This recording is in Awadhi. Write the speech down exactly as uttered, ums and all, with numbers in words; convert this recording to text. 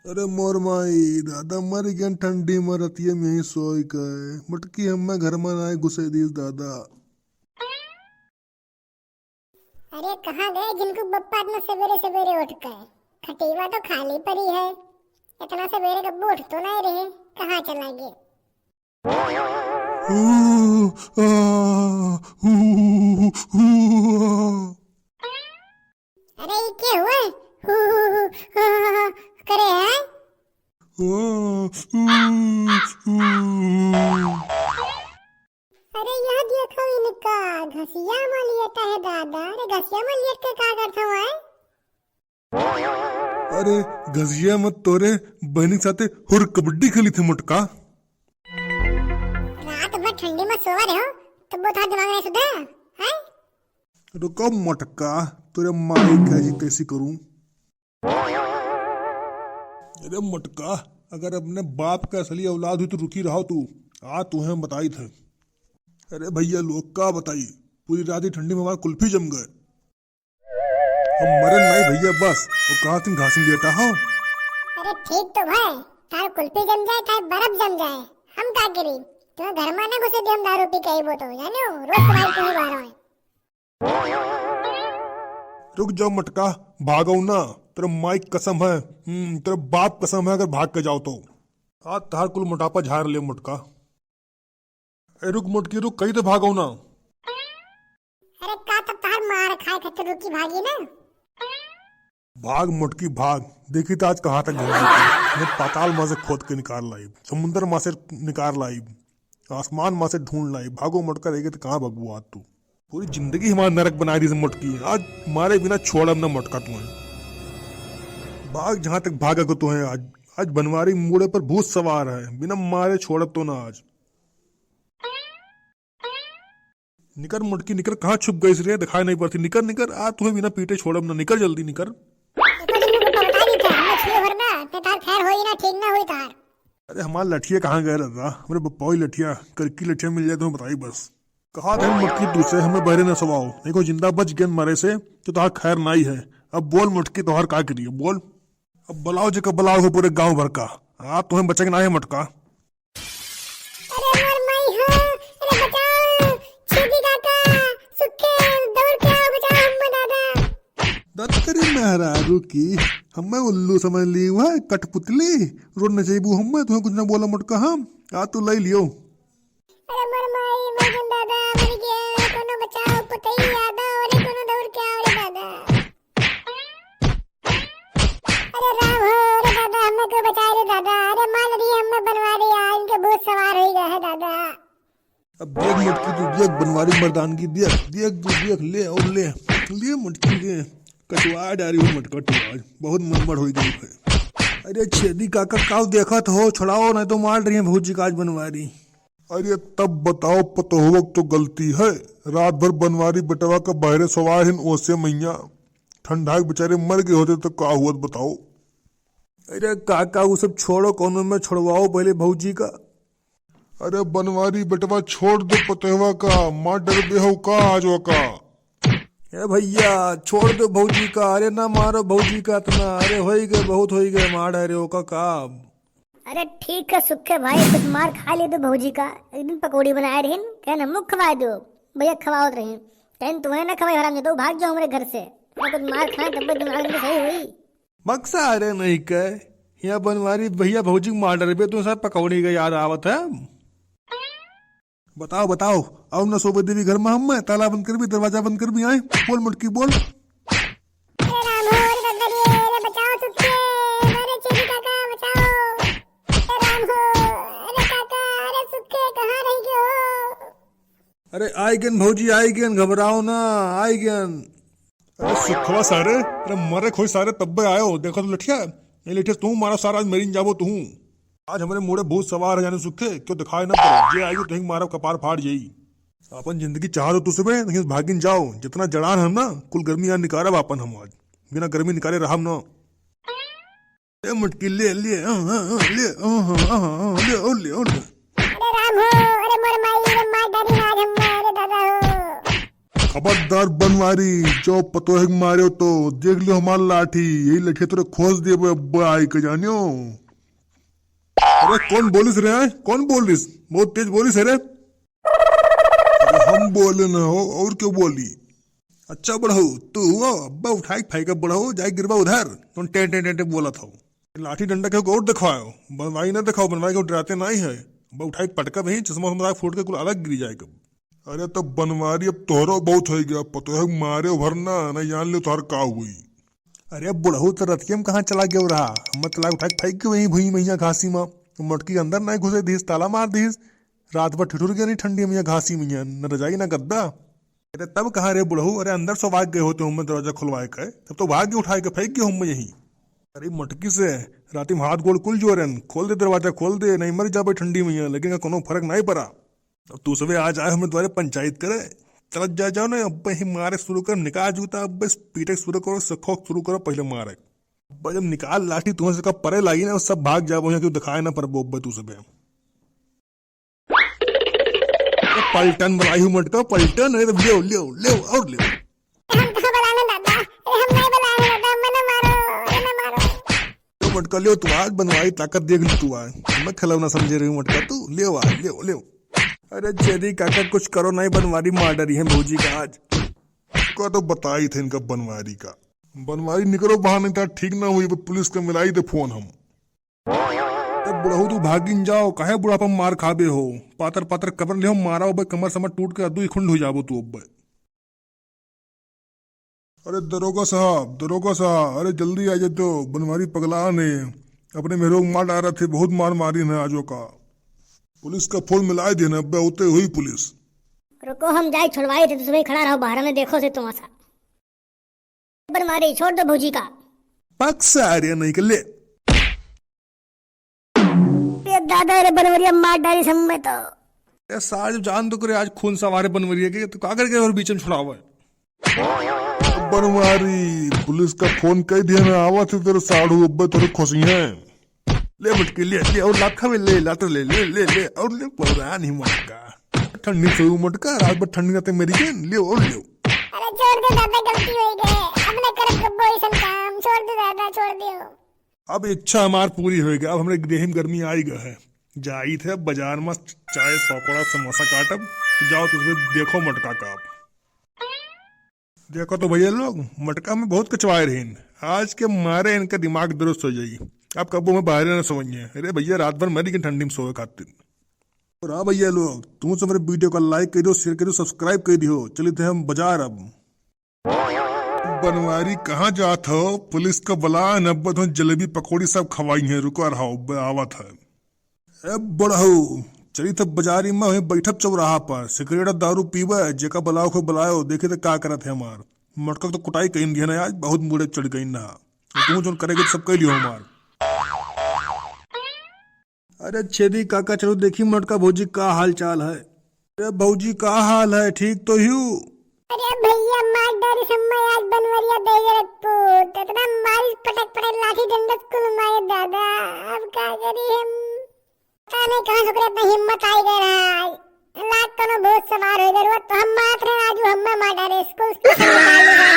अरे मोर माई, दादा मर गयन ठंडी में रतिये में ही सोई के। मोटकी हम्मे घर में नाई घुसे दीस दादा। अरे कहाँ गए जिनको बप्पा इतना सवेरे सवेरे उठ के? खटीवा तो खाली पड़ी है, इतना सवेरे कब उठ तो नहीं रहे, कहाँ चला गए? अरे ई के हुए? हु, हु, हु, हु, हु, हु, करे हैं? अरे यह देखो इनका, घसिया में लेटा है दादा। अरे घसिया में लेट के का करत हवा है? अरे घसिया में तोरे बहनी के साथे हुर कबड्डी खेली थे मोटका। रात भर ठंडी में सोवा रहे हो, तब वो थारा दिमाग नहीं सुधरा, हैं? रुको मोटका, तोरे माई का ऐसी तैसी करूं। अरे मोटका, अगर अपने बाप का असली औलाद हुई तो रुकी रहो तू, आ तुहें बताई थे। अरे भैया लोग का बताई, पूरी रात ही ठंडी में हमार कुल्फी जम गए। हम मरन नहीं भैया, बस वो कहाँ तुम घास में लेटा हो। अरे ठीक तो भाई, तार कुल्फी जम जाए, तार बर्फ जम जाए, हम का करी? तुम्हें घर में ना घुसे दे हम दारू पी के आई वो तो, जाने हो, रोज तुम्हारी तुम्हें बाहर आए। रुक जाओ मटका, भागो ना, तेरे माई कसम है, हम्म, तेरे बाप कसम है, अगर भाग के जाओ तो। आज तार कुल मोटापा झाड़ ले मटका। ए रुक मोटकी रुक, कहीं तो भागो ना। अरे का तब तार मार खाए खातिर रुकी भागी ना। भाग मोटकी भाग, देखी तो आज कहाँ तक गई। मैं पाताल में से खोद के निकाल लाई, समुंदर में से निकाल लाई, आसमान में से ढूंढ लाई। भागो मोटका, रहेगी तो कहाँ भगबू आज तू। पूरी जिंदगी हमारा नरक बनाई दी से मोटकी, आज मारे बिना छोड़ब ना मोटका तुम्हें। भाग जहाँ तक भागे को तुम्हें आज, आज बनवारी मूड़े पर भूत सवार है, बिना मारे छोड़ब तो ना आज। निकर मोटकी निकर, कहाँ छुप गई रे, दिखाई नहीं पड़ती। निकर निकर, आ तुम्हें बिना पीटे छोड़ब ना, निकर जल्दी निकर। देखो तुमने बता नहीं था, हमने छुए भर ना, ते तार खैर होई ना, ठीक ना होई तार। अरे हमार लठिया कहाँ गए दादा, हमरे बप्पा ही लठिया, करकी लठिया मिल जाए तो बताई बस। कहा था मोटकी तू से हमें बहरे न सवाओ, देखो जिंदा बच गए मरे से, तो तार खैर नाई है। अब बोल मोटकी तोहार का करिए, बोल। अब बुलाओ जेका बुलाओ हो पूरे गांव भर का, आप तुम्हें बचे के ना है मोटका। अरे मोर माई हो, अरे बचाओ, छेदी काका, सुखे, दौड़ के आओ, बचाओ हम्मे दादा। दत्तरी मेहरारू की, हम्मे उल्लू समझ ली, वह कठपुतली, रोड न जइबू हम्मे, तुम्हें कुछ ना बोला मोटका हम, आ तू लई लियो। अरे मोर माई, मोर दादा, मर गया, कोनो बचाओ, पुतई यादव, अरे कोनो दौड़ के आओ रे दादा। अरे राम हो, अरे दादा, हमें क्यों बचाए रे दादा? अरे मार रही है हमें बनवारी, आ, इनके भूत सवार हो गया है दादा। अब देख मोटकी तू, देख बनवारी मर्दानगी, देख, देख तू, देख, ले और ले, ले मोटकी ले, कचवा डारी हो मोटका तू आज, बहुत मनमर हो गई है। अरे छेदी काका, काव देखत हो, छुड़ाओ, नहीं तो मार रही है भौजी का आज बनवारी। अरे तब बताओ, पतोहवक तो गलती है, रात भर बनवारी बेटवा का बहरे सवार हिन, ओसे मैया ठंडा के बेचारे मर गए होते तो का हुआ बताओ। अरे काका, वो सब छोड़ो, कौनो में छुड़वाओ पहले भौजी का। अरे बनवारी बेटवा छोड़ दे पतोहवा का, मार डरबे हो का आज का। ए भैया छोड़ दो भौजी का, अरे ना मारो भौजी का इतना, अरे होई गए, बहुत होई गए, मार डरे हो का, का। अरे ठीक है सुखे भाई, कुछ मार खा ले दो भौजी का, एक दिन पकौड़ी बनाए रहीन, कहन हमको खवाए दो, भैया खवावत रहीन, कहन तुम्हें ना खवाई हराम, तो भाग जाओ हमारे घर से, तो कुछ मार खाए तब दिमाग में सही हुई। बक्सा अरे नहीं कह, यहाँ बनवारी भैया भौजी के मार डरबे, तो सर पकौड़ी का याद आवत है। बताओ बताओ, आओ ना सोबे देवी घर में, हम ताला बंद कर भी, दरवाजा बंद कर भी, आए बोल मटकी बोल। अरे राम हो, अरे दादा रे, अरे बचाओ सुखे, अरे छेदी काका बचाओ। अरे राम हो, अरे काका, अरे सुखे कहाँ रह गए हो? अरे आई गेन भौजी, आई गेन, घबराओ ना, आई गेन। अरे सुखवा सारे, अरे मरे खोई सारे तब्बे आयो, देखो तो लठिया, ये लठिया तू मारा सारा, आज मरीन जाबो तू। आज हमरे मोड़े भूत सवार है जाने सुखे, क्यों दिखाई ना पड़े, जे आएगी तुहिं मारा कपार फाड़ जाई। अपन जिंदगी चाह दो तू सबे, नहीं भागिन जाओ, जितना जड़ान है ना, कुल गर्मी यहाँ निकारब अपन हम आज, बिना गर्मी निकाले रहब ना। ए मटकी ले, ले, आ, आ, आ, ले, आ, आ, आ, आ, ले, ओ ले, ओ ले। अरे राम हो, अरे मोर माई, अरे मार डारी आज हम, अरे दादा हो। खबरदार बनवारी, जो पतोह के मारे हो तो देख लियो हमार लाठी, यही लठिया तोरे खोस देबे अब्बे आई के जानियो। अरे कौन बोलिस रे, आय? कौन बोलिस? बहुत तेज बोलिस है रे। अरे हम बोले न हो, और क्यों बोली? अच्छा बुढ़ऊ, तू हुआ अब्बे उठाई के फेंके बुढ़ऊ, जाए गिरबा उधर। तुम टे टे टे टे बोलत हो। लाठी डंडा के और दिखाओ, बनवारी ना दिखाओ, बनवारी के डराते नहीं है। अब्बे उठाई के पटका नहीं, चश्मा उश्मा फूट के कुल अलग गिरी जाए कब। अरे तो बनवारी अब तोहरो बहुत हो गया, पतोह के मारे उभरना, नहीं जान ले तोहर का हुई। अरे बुढ़ऊ तो रतिया में कहाँ चला गया रहा, हम तलाक उठा के फेंक के वहीं भुई मैया घासी में, मटकी के अंदर नहीं घुसे दीस, ताला मार दीस। रात भर ठिठुर गया नहीं ठंडी मैया घासी मैया, न रजाई न गद्दा। अरे तब कहाँ रे बुढ़ऊ, अरे अंदर से भाग गए होते हमें दरवाजा खुलवाए के, तब तो भाग गए उठाए के फेंक गए हम यहीं। अरे मटकी से राती में हाथ गोड़ कुल जोरन, खोल दे दरवाजा खोल दे, नहीं मर जाबे ठंडी मैया, लेकिन का कोनो फर्क नहीं पड़ा। अब तू सबे आज आए हमरे द्वारे पंचायत करे, चलत जा जाओ ना, अब ही मारे शुरू कर, निकाल जूता, अब बस पीटे शुरू करो, सखो शुरू करो, पहले मारे। अब जब निकाल लाठी तुम्हें से कब परे लागी ना, सब भाग जाबो यहाँ, क्यों दिखाए ना परबो अब तू सबे। अरे पलटन बनाई हूँ मटका, पलटन, अरे ले, ले, ले, और ले। हम कहाँ बुलाए हैं दादा? अरे हम नहीं बुलाए हैं दादा, हमें ना मारो, अरे ना मारो। तो मटका लियो तू आज, बनवारी ताकत देख ली तू आज। मैं खिलौना समझे रही हूँ मटका तू, लियो आज, लियो, लियो। अरे छेदी काका कुछ करो नहीं, बनवारी मार डरी है भौजी का आज। का तो बताई थे इनका बनवारी का। बनवारी निकलो बाहर, नहीं था ठीक ना हुई, अब पुलिस का मिलाई दे फोन हम। ए बुढ़ऊ तू भागिन जाओ, काहे बुढ़ापा में मार खाबे हो? पातर पातर कबर ले हो, मारा अबे कमर समर टूट के अद्दू ही खुंड हो जाबो तू अबे। अरे दरोगा साहब, दरोगा साहब, अरे जल्दी आ जाते हो, बनवारी पगला ने अपने मेहरो को मार डारा थे, बहुत मार मारी ने आजो का। पुलिस का फोन मिलाए देना, अबे होते हुई पुलिस। रुको हम जाए छुड़वाए थे, दूसरे खड़ा रहो बाहर में, देखो से तमाशा। बनवारी छोड़ दो भौजी का। पक सारे नहीं के ले। ए दादा रे बनवरिया मार डारी सब में तो। ए सार जब जान तो करे आज खून सवारे बनवरिया के, तो का करके और बीच में छुड़ावे? बनवारी, पुलिस का फोन कई दिया ना, आवत है तेरे साढ़ू अब्बे तोरे खोसी हैं। ले मटकी ले, ले और लात खावे, ले लात ले, ले, ले, ले और ले पौरान ही मटका। ठंडी से मटका, रात भर ठंडी रहते मेरी गेंद, ले और ले। अरे छोड़ दे दादा, गलती हो गई, अब न करब कब्बो ऐसन काम, छोड़ दे दादा, छोड़ दियो। अब इच्छा हमार पूरी होइगा, अब हमरे देह में गर्मी आइगा है। जाइत है बाजार में चाय पकौड़ा समोसा काटब, तो जाओ तुझे देखो मटका का। देखो तो भैया लोग, मटका में बहुत कचवाए रहीन, आज के मारे इनका दिमाग दुरुस्त हो जाई। अब कब्बो में बाहर ना सोइए। अरे भैया रात भर मरी के ठंडी में सोए खातिर। और हाँ भैया लोग, तुम सब मेरे वीडियो का like कर दो, share कर दो, subscribe कर दियो। चलिए थे हम बाजार अब। बनवारी कहाँ जात हो? पुलिस का बुला न, अब तो जलेबी पकौड़ी सब खवाई है। रुको रहो, ब-, आवत है। ए बड़हू, चली तब बाजारी में वहीं बैठब चौराहा पर, सिगरेट दारू पीबे, जेका बुलाओ को बुलाओ, देखी तो का करत है हमार। मटका तो कुटाई कहीं दिया ना आज, बहुत मूड़े चढ़ गई ना। तू जोन करेगे सब कह लियो हमार। अरे छेदी काका, चलो देखी मटका भौजी का हाल चाल है। अरे भौजी का हाल है, ठीक तो हियो? अरे भैया मार डारी सम्मा आज बनवरिया दे रखो, इतना मारी पटक पटक लाठी डंडा कुल मारे दादा, अब का करी हम? पता नहीं कहाँ से ओकरे इतना हिम्मत आई गए रहा। लाग कोनो भूत सवार हो गए, तो हम मारत रहे आज, हम्मे मार डारे, स्कूल से निकाल दिया।